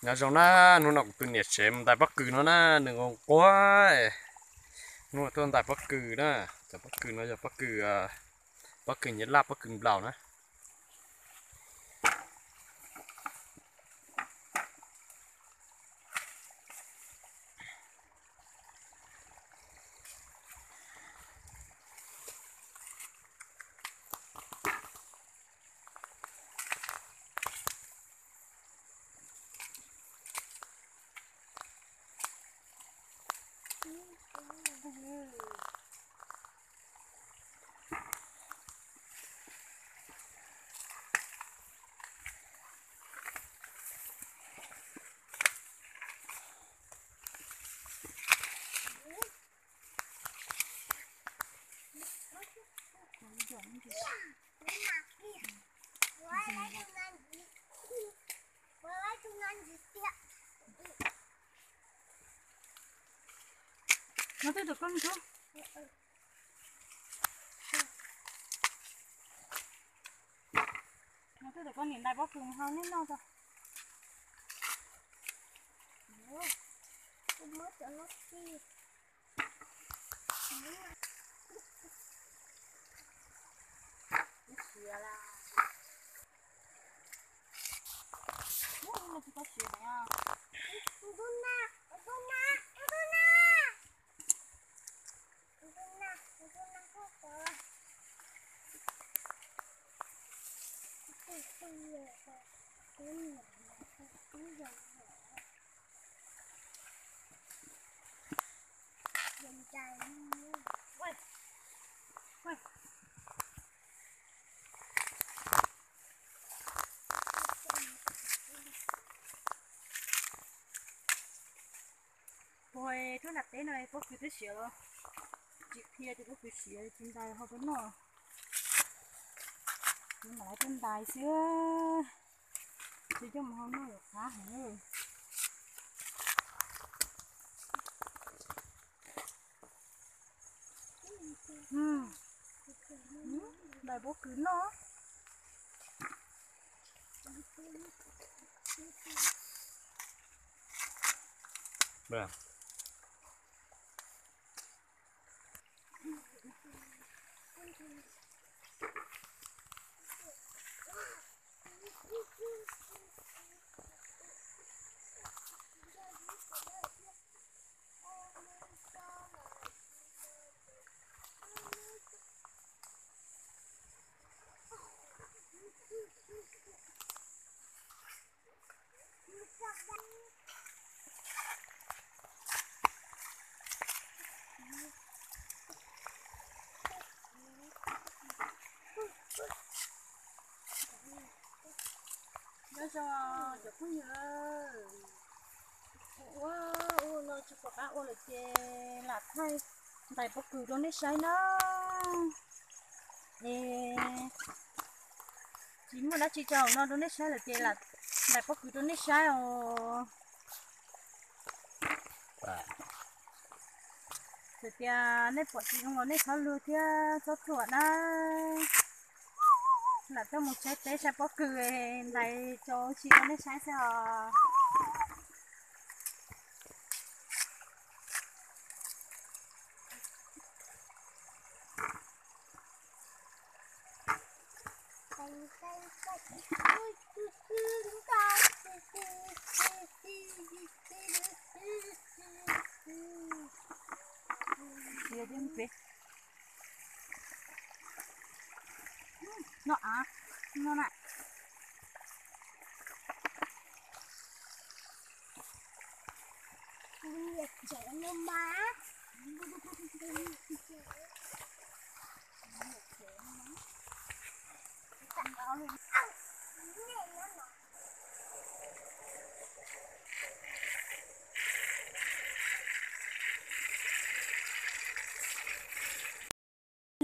Nyob zoo na, hnub no kuv tus niam tsev mus ntais pob kws no na, nws nquag nquag. Hnub no tuaj ntais pob kws na, cov pob kws no yog pob kws, pob kws Nyab Laj, pob kws nplaum na. No twb tus koj mus. No twb tus koj niam ntais pob kws mus hau neb noj tso. Ua, tuaj nram teb no pob kws twb siav los tsis qhia tias pob kws siav, tsis ntais hau rau noj. Kuv mam li tuaj ntais xwb, tsis coj mus hau noj yuav qab heev. Ntais pob kws noj. Nyob zoo cov phooj ywg, ua ua no tsis pom qab ua lawm ces lam thaij ntais pob kws rau nej saib na. Es tsis muaj dab tsi tso no rau nej saib lawm ces lam ntais pob kws rau nej saib os. Txawm tias nej pom tsis zoo los nej txhob luag thiab txhob thuam na. Lam tuaj mus saib teb saib pob kws, ntais tso tsis rau nej saib xwb os. No av, no na.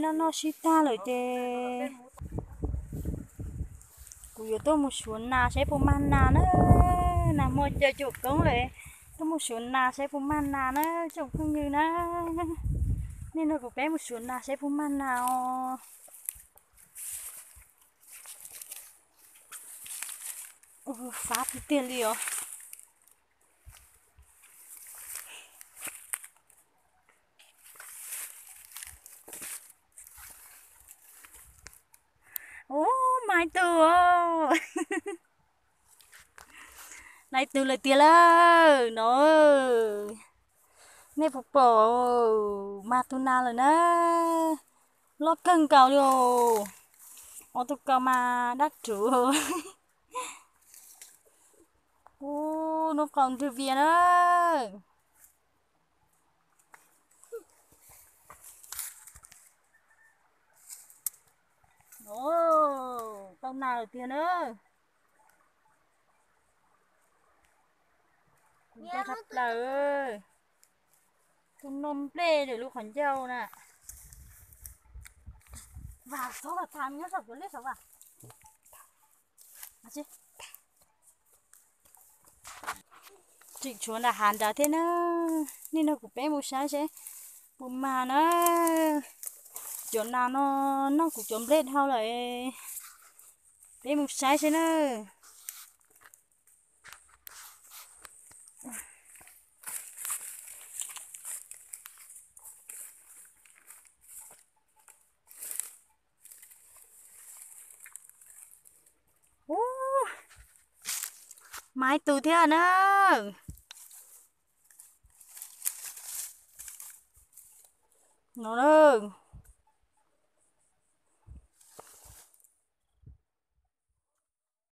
Noj noj sib tag lawm ces kuv yuav tuaj mus suav nas saib puas mag nas na. Nag hmo caw cuam koob lawm, tuaj mus suav nas saib puas mag nas na tsoom phooj ywg na. Nej nrog kuv peb mus suav nas saib puas mag nas os. Ua fab tiag tiag li os. Nai twg lawm tiag lawm no. Nej puas pom, mas tus nas lawm na. Loj kawg nkaus li os. Ob tug kaus mas dab ruv. Ub, nub qaus nrwg vias na. Tau nas lawm tiag na. Kuv nco tshaj plaws. Tus no nplej lwm lub qhov ncauj na. Vam txhob tham nyob saum kuv lej saum vam. Tseem tshuav nram hav nrad thiab na. Nej nrog kuv peb mus saib seb puas mag na. Cov nas no noj kuv cov nplej dhau lawm. Peb mus saib seb na. Ub, mas ib tug thiab na. No na.